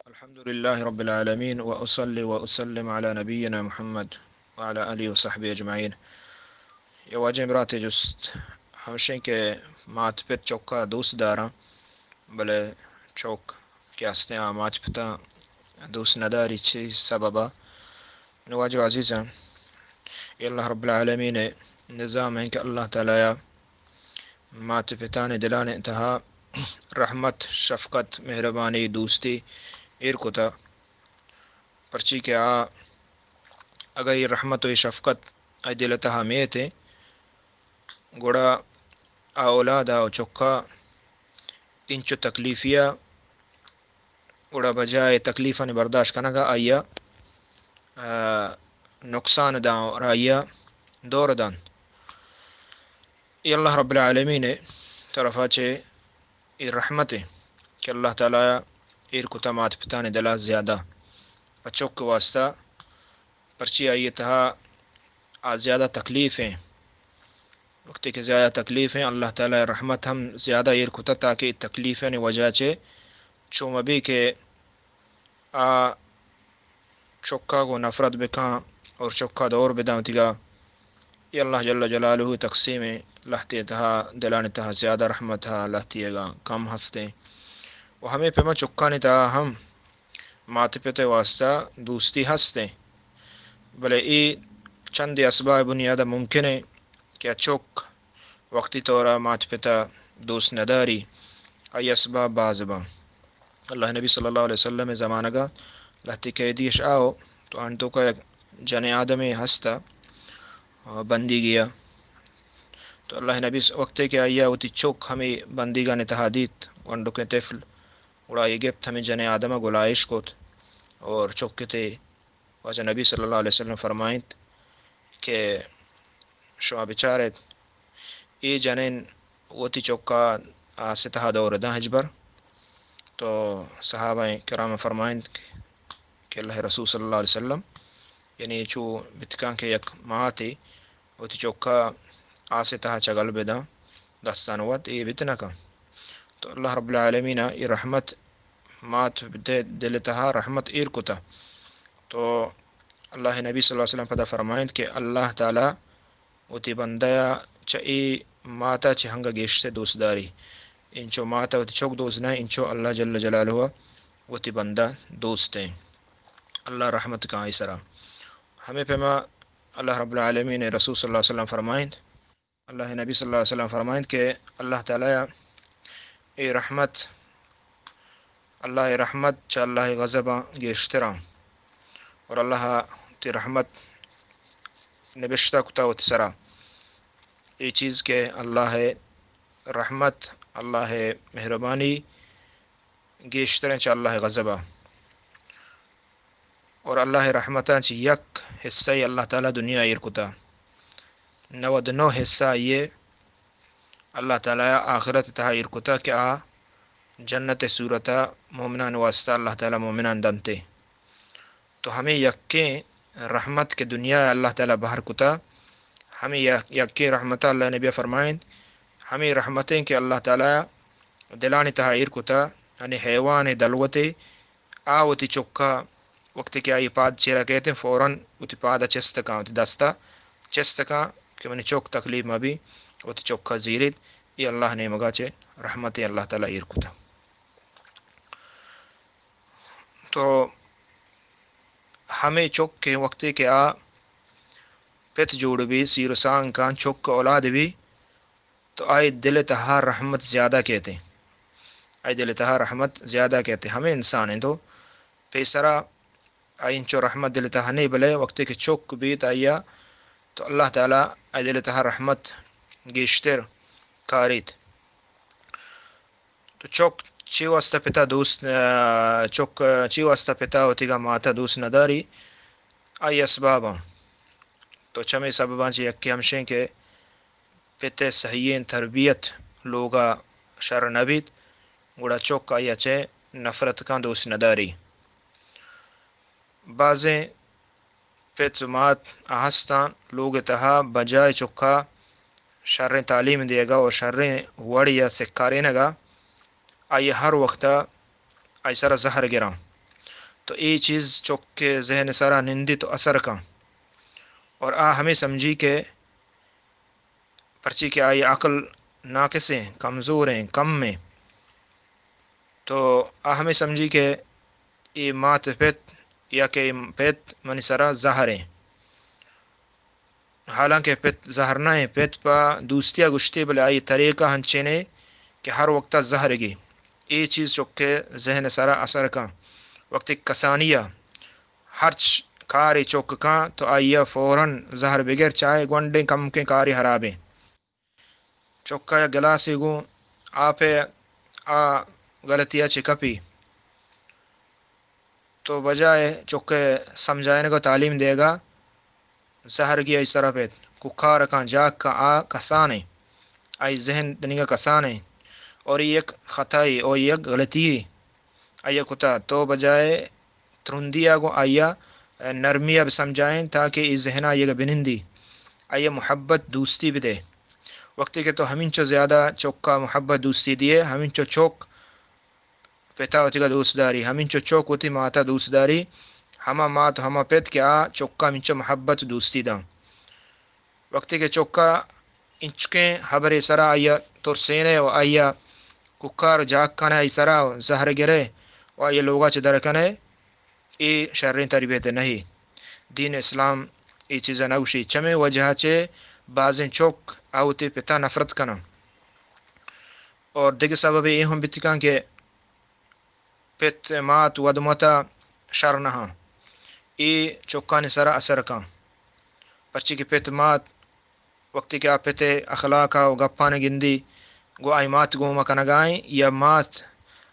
الحمد لله رب العالمين، وأصلي وأسلم على نبينا محمد وعلى آله وصحبه أجمعين. یا واجہیں براتے، جست ہمشیں کہ مات پت چکا دوست داراں، بلے چک کہ ہستیں آ مات پتا دوست نداری، چی سببا؟ نو واجہ عزیزاں، اے اللہ رب العالمین نظام ہیں کہ اللہ تعالی مات پتانی دلانی تہا رحمت، شفقت، مہربانی، دوستی ایر کتا۔ پرچی کہ آ اگاں اے رحمت و اے شفقت آئی دل تہا میتیں، گڑا آ اولادا و چکا انچو تکلیفیا، گڑا بجائے تکلیفانی برداشت کنگا آئیا، آ، نقصان داں اور آئیا دور دنت۔ اے اللہ رب العالمین طرفا چہ اے رحمت کہ اللہ تعالی ایر کتا مات پتانی دلا زیادہ پہ چک واسطہ، پرچی آئی تہا آ زیادہ تکلیف ہیں۔ وقتی کہ زیادہ تکلیف ہیں، اللہ تعالی رحمت ہم زیادہ ایر کتا تاکہ اے تکلیفانی وجہ چہ چو مبی کہ آ چکا گو نفرت بکاں اور چکا دور بداں وتیگا۔ اے اللہ جل جلالہ تقسیم لہتے تہا، دلانی تہا زیادہ رحمت ہا، لہتے اگاں کم ہستیں۔ و ہمیں پیما چکانی تہا ہم مات پت واسطہ دوستی ہستیں، بلے اے چندے اسباب بنیاد ممکن ہے کہ چک وقتی طورا مات پتا دوست نداری، آئی اسباب باز باں۔ اللہ نبی صلی اللہ علیہ وسلم زمانگا لہتے قیدیش آؤ تو آنی توکا یک جن آدمے ہستا، آ، بندیگیا۔ تو اللہ نبی س-، وقتے کہ آئیا وتی چک ہمیں بندیگانی تہا دیت، گونڈکیں طفل، گڑا آئی گپت ہمیں جن آدما گلائش کت اور چکتے۔ واجہ نبی صلی اللہ علیہ وسلم فرمائنت کہ شما بچارت، اے جنین وتی چکا آس تہا دور داں ہچبر۔ تو صحابہ کرام فرمائنت کہ اللہ رسول صلی اللہ علیہ وسلم، یعنی چو بتکاں کہ یک ماتے وتی چکا آس تہا چگل بداں، دستان وت اے بت نہ کن۔ تو اللہ رب العالمین اے رحمت مات دے دل تہا رحمت ایر کتا۔ تو اللہ نبی صلی اللہ علیہ وسلم پدا فرمائنت کہ اللہ تعالی وتی بندہ چہ اے ماتا چہ ہنگا گیشتر دوست داری۔ انچو ماتا وتی چک دوست نہ، انچو اللہ جل جلالہ وتی بندہ دوست ہیں۔ اللہ رحمت کاں آئی سرا۔ ہمیں پیما اللہ رب العالمین رسول صلی اللہ علیہ وسلم فرمائنت، اللہ نبی صلی اللہ علیہ وسلم فرمائنت کہ اللہ تعالی اے رحمت، اللہ رحمت چہ اللہ غضب گیشتراں اور اللہ تی رحمت نبشتہ کتا وتی سرا۔ اے چیز کہ اللہ رحمت، اللہ مہربانی گیشتریں چہ اللہ غضبا۔ اور اللہ رحمتاں چہ یک حصہ اللہ تعالی دنیا ایر کتا، نود نو حصہ آئیے اللہ تعالی آخرت تہا ایر کتا کہ آ جنت صورتا مومنان واسطہ اللہ تعالی مومنان دنتے۔ تو ہمیں یکیں رحمت کہ دنیا اللہ تعالی بہر کتا، ہمیں یک-، یکیں رحمت اللہ نبی فرمائنت، ہمیں رحمتیں کہ اللہ تعالی دلانی تہا ایر کتا، یعنی حیوان دلوتے آ وتی چکا وقتی کہ آئی پاد چیرا کیتیں، فوراً وتی پادا چست کاں، وتی دستا چست کاں کہ منی چک تکلیف مبی، وتی چکا زیریت۔ اے اللہ نیمگا چہ رحمت اللہ تعالی ایر کتا۔ تو ہمیں چک کہ وقتی کہ آ پت جوڑ بی، سیر و سانگ کاں، چک اولاد بی، تو آئی دل تہا رحمت زیادہ کیتے، آئی دل تہا رحمت زیادہ کیتے۔ ہمیں انسان ہیں تو پیسرا آئی انچو رحمت دل تہا نہیں، بلے وقتی کہ چک بیت آئیا تو اللہ تعالی آئی دل تہا رحمت گیشتر کاریت۔ تو چک چی واسطہ پتا دوست، آ، چک چی واسطہ پتا وتیگا ماتا دوست نداری؟ آئی اسباباں۔ تو چمے سبباں چہ یکے ہمشیں کہ پت ء صحیحیں تربیت لوگا شر نہ بیت، گڑا چک آئی ء چہ نفرت کن، دوست نداری۔ بازیں پت و مات ہستاں لوگ ء تہا بجائے چکا شریں تعلیم دیگا و شریں وڑے ء سکارینگا، آئی ء ہر وقتا آئی سرا زہر گراں۔ تو اے چیز چک ءِ ذہن ءِ سرا نندی تو اثر کن۔ اور آ ہمے سمجھی کہ پرچی کہ آئی عقل ناقصیں، کمزوریں، کمیں، تو آ ہمے سمجھی کہ اے مات پت یا کہ اے پت منی سرا زہریں۔ حالانکہ پت زہر نہ ایں، پت پہ دوستی ءَ گوشتی، بلے آئی طریقہ ہنچینے کہ ہر وقت ءَ زہر گی۔ اے چیز چک ءِ ذہن ءِ سرا اثر کن۔ وقتی کسانی ءَ ہرچ کارے چک کن تو آئی ءَ فوراً زہر بگر، چاہے گونڈیں کمکیں کارے ہرابیں۔ چک ءَ یک گلاسے گوں آپ ءَ آ غلطی ءَ چہ کپی۔ تو بجائے چک ءِ سمجھائینگ ءُ تعلیم دیگ ءَ زہر گی آئی سرا پت، کوکار کن، جاک کن، آ کسانیں، آئی ذہن دنیگا کسانیں، اور اے یک خطائے اور یک غلطی آئی ءَ کتا۔ تو بجائے ترندی ءَ گوں آئی ءَ نرمی ءَ بسمجھائین تاکہ اے ذہن ءَ آئی ءَ بنندی، آئی ءَ محبت دوستی بدے۔ وقتی کہ تو ہمینچو زیادہ چک ءَ محبت دوستی دیئے، ہمینچو چک پت ءَ وتیگا دوست داری، ہمینچو چک وتی مات ءَ دوست داری، ہما مات ءُ ہما پت کہ آ چک ءَ ہمینچو محبت دوستی داں۔ وقتی کہ چک ءَ انچکیں ہبرے سرا آئی ءَ ترسینے ءُ آئی ءَ کوکار ءُ جاک کنے، آئی سرا زہر گرے ءُ آئی ءَ لوگ ءَ چہ در کنے، اے شریں تربیت نہ ایں۔ دین اسلام اے چیز ءَ نہ گوشی۔ چمے وجہ ءَ چہ بازیں چک ءَ وتی پت ءَ نفرت کناں۔ اور دگہ سببے اے ہم بیت کن کہ پت مات ودمت ءَ شر نہ اں۔ اے چکانی سرا اثر کن۔ پرچی کہ پت مات وقتی کہ آ پت ءِ اخلاق ءَ ءُ گپاں گندی، گوں آئی مات گوما کنگائیں یا مات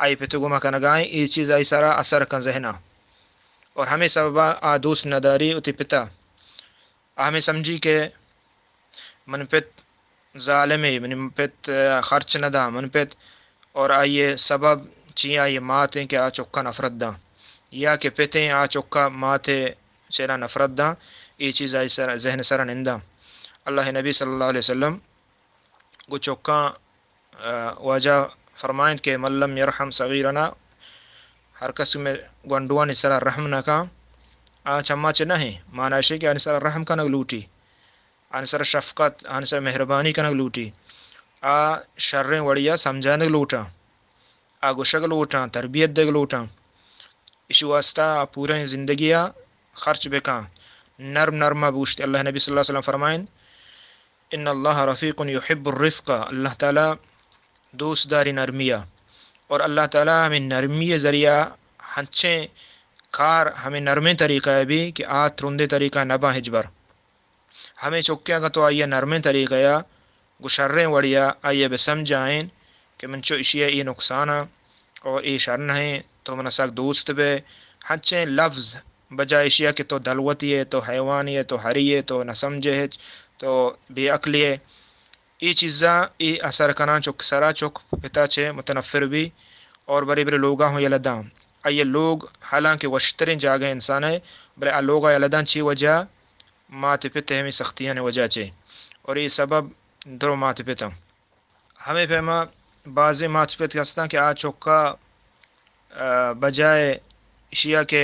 آئی پت گوما کنگائیں، اے چیز آئی سرا اثر کن ذہن ءَ۔ اور ہمے سبب ءَ آ دوست نداری وتی پت ءَ۔ آ ہمے سمجھی کہ من پت ظالمے، من پت خرچ نداں، من پت، اور آئی ءِ سبب چی؟ آئی ءِ مات ایں کہ آ چک ءَ نفرت داں، یا کہ پت ایں آ چک ءَ مات ءِ چیرا نفرت داں، اے چیز آئی سر، ذہن ءِ سرا ننداں۔ اللہ ءِ نبی صلی اللہ علیہ وسلم گوں چکاں، آ، واجہ فرمائنت کہ من لم یرحم صغیرنا، ہر کس کہ مئے گونڈوانی سرا رحم نہ کن، آ چما چہ نہ ایں۔ مانا ایش کہ آنی سرا رحم کنگ لوٹی، آنی سرا شفقت، آنی سرا مہربانی کنگ لوٹی، آ شریں وڑیا سمجھانگ لوٹاں۔ آ گوشگ لوٹاں، تربیت دیگ لوٹاں۔ ایشی واسطہ آ پوریں زندگی ءَ خرچ بکاں، نرم نرم ءَ بوشت۔ اللہ ءِ نبی صلی اللہ علیہ وسلم فرمائن، ان اللہ رفیق یحب الرفق، اللہ تعالی دوست داری نرمی ءَ، اور اللہ تعالی ہمیں نرمی ءِ ذریعہ ہنچیں کار ہمیں نرمیں طریقہ ءَ بی کہ آ ترندیں طریقہ ءَ نہ باں ہچبر۔ ہمے چکے اگاں تو آئی ءَ نرمیں طریقہ ءَ گوں شریں وڑے ءَ آئی ءَ بہ سمجھائین کہ من چو ایشی ءَ اے نقصان آں اور اے شر نہ ایں، تو من ءَ سک دوست بئے۔ ہنچیں لفظ بجائے ایشی ءَ کہ تو دلوتے ئے، تو حیوانے ئے، تو ہرے ئے، تو نہ سمجھے ہچ، تو بے عقلے ئے۔ اے چیزاں اے اثر کناں چک سرا، چک پتا چہ متنفر بی اور برے برے لوگا ہوں یلہ داں۔ آئی ءِ لوگ حالانکہ وشتریں جاگہ انسان ءِ، بلے آ لوگا یلہ داں چی وجہ؟ مات پت ءِ ہمے سختیانی وجہ چہ، اور اے سبب درو مات پت آں۔ ہمے پیما بازیں مات پت ہستاں کہ آ چکا، آ، بجائے اشیا کہ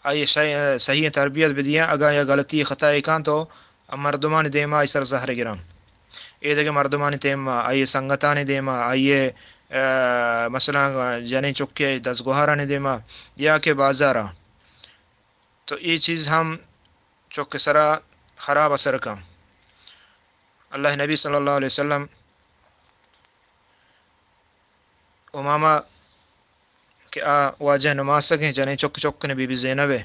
آئی ءَ صحیح، صحیح تربیت بدیاں، اگاں یا غلطی خطا کاں تو مردمانی دیما آئی سر زہر گراں۔ اے دگہ مردمانی دیما، آئی سنگتانی دیما، آئی، آ، مثلاً جنیں چکے دزگوہارانی دیما یا کہ بازارا۔ تو اے چیز ہم چک ءِ سرا خراب اثر کن۔ اللہ ءِ نبی صلی اللہ علیہ وسلم امامہ کہ آ واجہ نماسگیں جنیں چک، چک نے بی بی زینب ءِ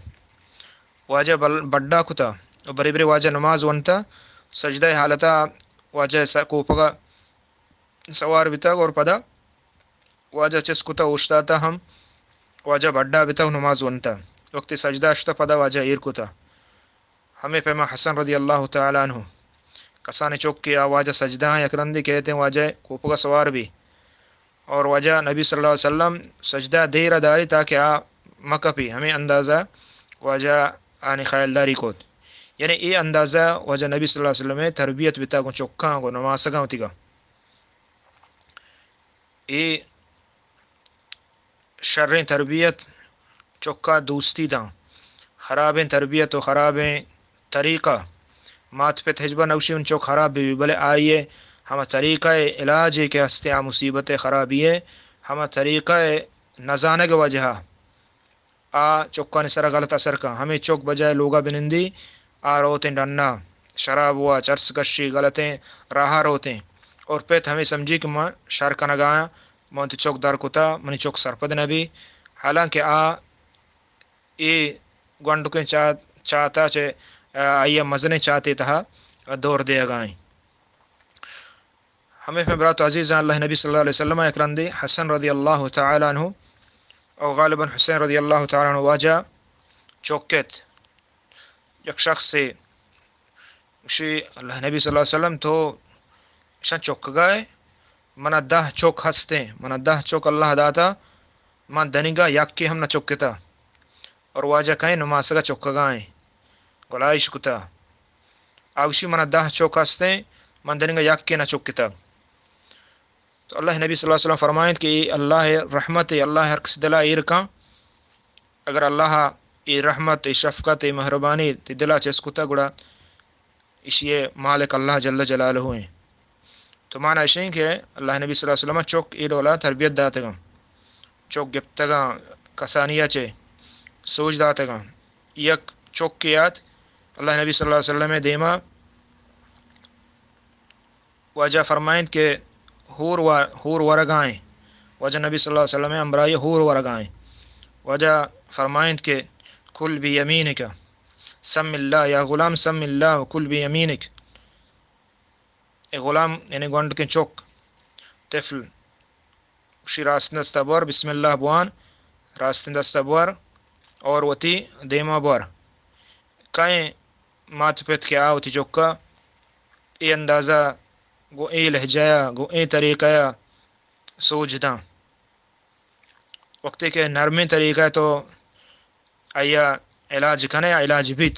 واجہ بل-، بڈا کتا و برے برے واجہ نماز ونتا، سجدہ ءِ حالتا واجہ س-، کوپگا سوار بیتگ اور پدا واجہ چست کتگ، اوشتاتگ ہم، واجہ بڈا بیتگ، نماز ونتگ۔ وقتی سجدہ ءَ شتگ، پدا واجہ ایر کتگ۔ ہمے پیما حسن رضی اللہ تعالی عنہ، کسانیں چکے آ واجہ سجدہ ءَ، یک رندے کئیت واجہ کوپگ ءَ سوار بی اور واجہ نبی صلی اللہ علیہ وسلم سجدہ ءَ دیر ءَ داری تاکہ آ مکپی، ہمے اندازہ واجہ آنی خیالداری کت۔ یعنی اے اندازہ واجہ نبی صلی اللہ علیہ وسلم ءِ تربیت بیتگ گوں چکاں، گوں نماسگاں وتیگا۔ اے شریں تربیت چکا دوستی داں۔ خرابیں تربیت و خرابیں طریقہ، مات پت ہچبر نگوشی من چک خراب بہ بی، بلے آئی ء ہما طریقہ علاجے کہ ہستے آ مصیبت خرابی ء، ہما طریقہ نزانگ وجہ ء آ چکانی سرا غلط اثر کن۔ ہمے چک بجائے لوگا بنندی، آ روتیں ڈنا، شراب وا، چرس کشی، غلطیں راہا روتیں۔ اور پت ہمے سمجھی کہ من شر کنگایاں، من وتی چک در کتا، منی چک سرپد نہ بی۔ حالانکہ آ اے گونڈکیں چات، چاتا چہ، آ، آئی ء مزنیں چاتے تہا دور دیگا ایں۔ ہمے پہ برات و عزیزاں، اللہ نبی صلی اللہ علیہ وسلم ء یک رندے حسن رضی اللہ تعالی عنہ او غالباً حسین رضی اللہ تعالی عنہ واجہ چک ات۔ یک شخصے گوشی، اللہ نبی صلی اللہ علیہ وسلم تو اشاں چکگائے، منا دہ چک ہستیں، منا دہ چک اللہ داتا، من دنیگا یکے ہم نہ چکتا۔ اور واجہ کئیں نماسگا چکگائیں، گلائش کتا۔ آ گوشی، منا دہ چک ہستیں، من دنیگا یکے نہ چکتگ۔ تو اللہ نبی صلی اللہ علیہ وسلم فرمائنت کہ اے اللہ رحمت، اے اللہ ہر کس دلا ایر کن۔ اگر اللہ اے رحمت، اے شفقت، اے مہربانی تی دلا چست کتا، گڑا اشی مالک اللہ جل جلالہ ہیں۔ تو مانا اشیں کہ اللہ نبی صلی اللہ علیہ وسلم چک اے ڈولا تربیت داتگاں، چک گپتگاں، کسانیا چے سوج داتگاں۔ یک چک یات اللہ نبی صلی اللہ علیہ وسلم دیما واجہ فرمائنت کہ ہور و-، ہور ورگائیں۔ واجہ نبی صلی اللہ علیہ وسلم ہمراہی ہور ورگائیں۔ واجہ فرمائنت کہ کل بیمینک، سم اللہ، یا غلام سم اللہ و کل بیمینک۔ اے غلام یعنی گونڈکیں چک، طفل، گوشی راستیں دستا بور، بسم اللہ بوان، راستیں دستا بور اور وتی دیما بور۔ کئیں مات پت کہ آ وتی چکا اے اندازہ گوں اے لہجہ ء، گوں اے طریقہ ء سوج داں۔ وقتی کہ نرمیں طریقہ ء تو آئی ء علاج کنے، علاج بیت۔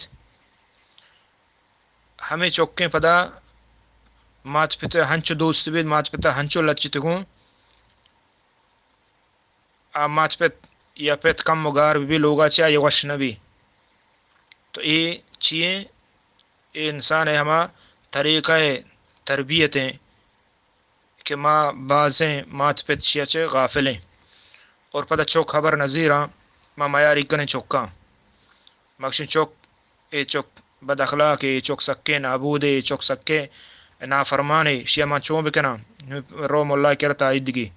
ہمے چکیں پدا مات پت ء ہنچو دوست بیت، مات پت ء ہنچو لچیت گوں، آ مات پت یا پت کم و گار بہ بی، لوگا چہ آئی وش نہ بی۔ تو اے چی ایں؟ اے انسان ء ہما طریقہ تربیت ایں کہ ما بازیں مات پت چیا چہ غافل ایں اور پدا چک ہبر نزیراں، ما میاری کنیں چکاں۔ مگشیں چک، اے چک بد اخلاق، اے چک سکیں نابودے، اے چک سکیں نافرمانے، شیا ما چون بکناں؟ رو ملا کرتا ایدگی۔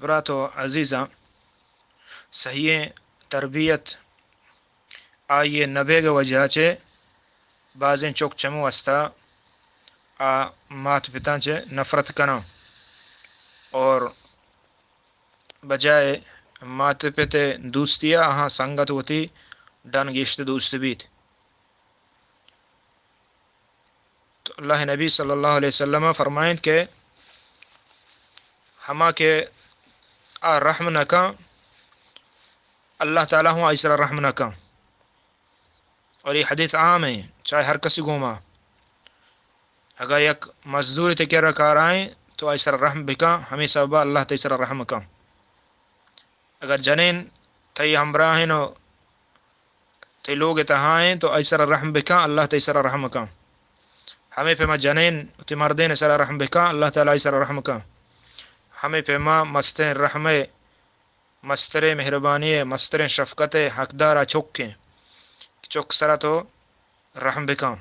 برات و عزیزاں، صحیحیں تربیت آئی ء نہ بیگ ء وجہ چہ بازیں چک چمو ہستا آ مات پتاں چہ نفرت کناں اور بجائے مات پت ء دوستی ء آہاں سنگت وتی ڈن گیشت دوست بیت۔ تو اللہ نبی صلی اللہ علیہ وسلم فرمائنت کہ ہما کہ آ رحم نہ کن، اللہ تعالی ہوں آئی سرا رحم نہ کن۔ اور یہ حدیث عام ہے، چاہے ہر کسی گوما، اگر یک مزدور تے کرا کار آئیں تو آئی سرا رحم بکن، ہمیں سبب اللہ تئی سرا رحم کن۔ اگر جنین تئی ہمراہ ہیں و تئی لوگ ء تہا ایں تو آئی سرا رحم بکن، اللہ تئی سرا رحم کن۔ ہمے پیما جنین وتی مردین سرا رحم بکن، اللہ تعالی آئی سرا رحم کن۔ ہمے پیما مستریں رحم ء، مستریں مہربانی ء، مستریں شفقت ء حقدار ء چک ایں۔ چک سرا تو رحم بکن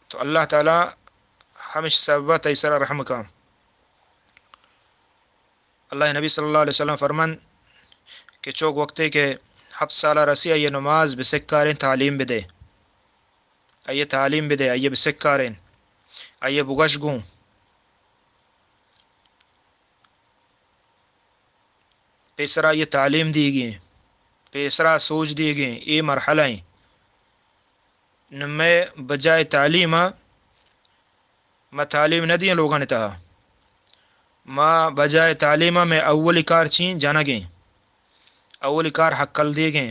تو اللہ تعالی ہمش سبب ء تئی سرا رحم کن۔ اللہ نبی صلی اللہ علیہ وسلم فرمان کہ چوک وقتے کہ ہفت سالہ رسی، آئی نماز بسکاریں، تعلیم بدے، آئی تعلیم بدے، آئی بسکاریں، آئی بگش گوں۔ پیسرا آئی تعلیم دیگیں، پیسرا سوج دیگیں، اے مرحلہ ہیں۔ نمے بجائے تعلیم ما تعلیم نہ دیں لوگانی تہا۔ ما بجائے تعلیم ء مئے اولی کار چین؟ جنگیں۔ اولی کار ہکل دیگیں۔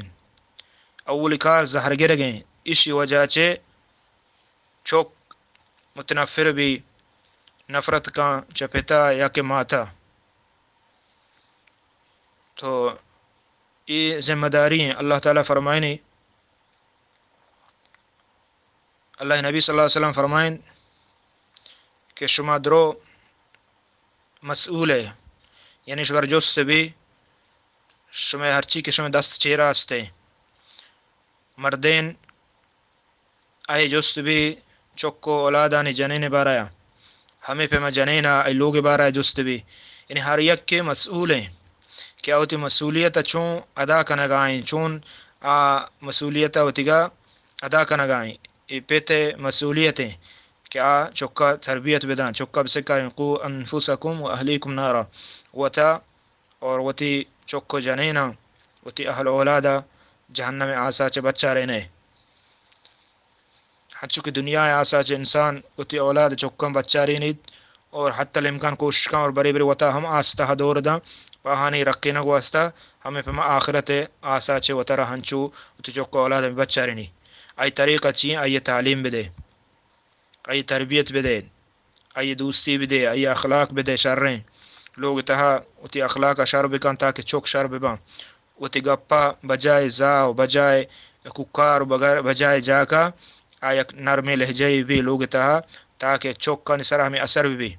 اولی کار زہر گرگیں۔ اشی وجہ چہ چک متنفر بی، نفرت کن چہ پتا یا کہ ماتا۔ تو اے ذمہ داری ایں۔ اللہ تعالیٰ فرمائنی، اللہ نبی صلی اللہ علیہ وسلم فرمائن کہ شما درو مسئول ئے، یعنی شمار جست بی شمئے ہرچی کہ شمئے دست چیرا استے۔ مردین آئی جست بی چک و اولادانی جنین بارہ، ہمے پیما جنین آئی لوگ بارہ جست بی۔ یعنی ہر یک کے مسئول ہیں کہ آ وتی مسئولیت چون ادا کنگائیں، چون آ مسئولیت وتیگا ادا کنگائیں۔ اے پت مسئولیت ہیں کہ آ چکا تربیت بدان، چکا بسکاریں۔ قو انفسکم و اہلیکم نارا، وتا اور وتی چک و جنیناں، وتی اہل اولادا جہنم آسا چہ بچارینے۔ ہنچو کہ دنیا آسا چہ انسان وتی اولاد چکاں بچارینیت اور حتی الامکان کوشش کن اور برے برے وتا ہم آستہ دور داں، پہ آہانی رکینگ واسطہ، ہمے پما آخرت آسا چہ وترا ہنچو وتی چک و اولاد ہم بچارینی۔ آئی طریقہ چی؟ آئی تعلیم بدے، آئی تربیت بدے، آئی دوستی بدے، آئی اخلاق بدے شریں۔ لوگ تہا وتی اخلاق شر بکن تاکہ چک شر بباں۔ وتی گپا بجائے زا و بجائے کوکار و بگر-، بجائے جاکا آ یک نرمیں لہجہ بی لوگ تہا، تاکہ چکانی سرا ہمے اثر ببی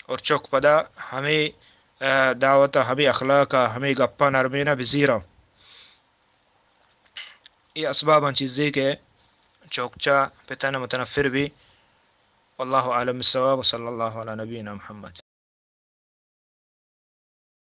اور چک پدا ہمے، آ، دعوت، ہمے اخلاق، ہمے گپا نرمینا بزیراں۔ اے اسباباں چیزے کہ چکچا پتن متنفر بی۔ واللہ اعلم بالصواب، وصلی اللہ علی نبینا محمد۔